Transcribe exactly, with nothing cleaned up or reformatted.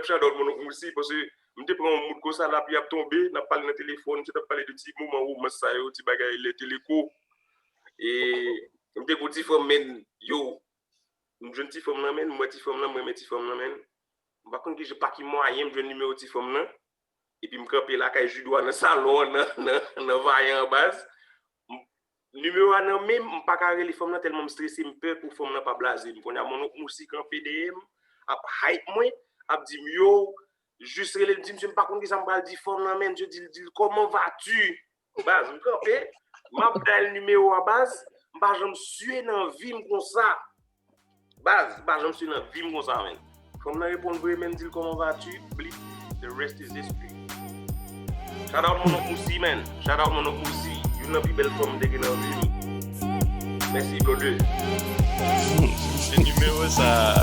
shout out Mon Onk Mousi, paske m te pran yon mood konsa, lapli ap tonbe, n ap pale nan telefòn, se t ap pale de ti moman womans sa yo, ti bagay lè te leko. E m te gon ti fanm, men, yo, m jwenn ti fanm nan, men, m wè ti fanm nan, m renmen ti fanm nan, men. M pa konn ki jan, pa ki mwayen m jwenn nimewo ti fanm nan. Epi m kanpe lakay Judwa nan salon an, nan, nan, nan Vayan an baz. M- Nimewo a nan men m, m pa ka rele fanm nan tèlman m strese, m pè pou fanm nan pa blaze m. Kounye a Mon Onk Mousi kanpe dèyè m, ap hype mwen, ap di m, yo, jis rele l, di, "Mesye, m pa konn kisa m pral di fanm nan, men." Mesye di l, di l, "Comment vas-tu?" Baz, m kanpe, m ap dayèl nimewo a, baz, m pa janm sye nan vi m konsa. Baz, m pa janm sye nan vi m konsa, men. Fanm nan reponn vre, men, m di l, "Comment vas-tu?" Blip, the rest is history. Shout out Mon Onk Mousi, man. Shout out Mon Onk Mousi. Youn nan pi bèl fanm m te gen nan vi m. Mèsi, brother. Se nimewo sa,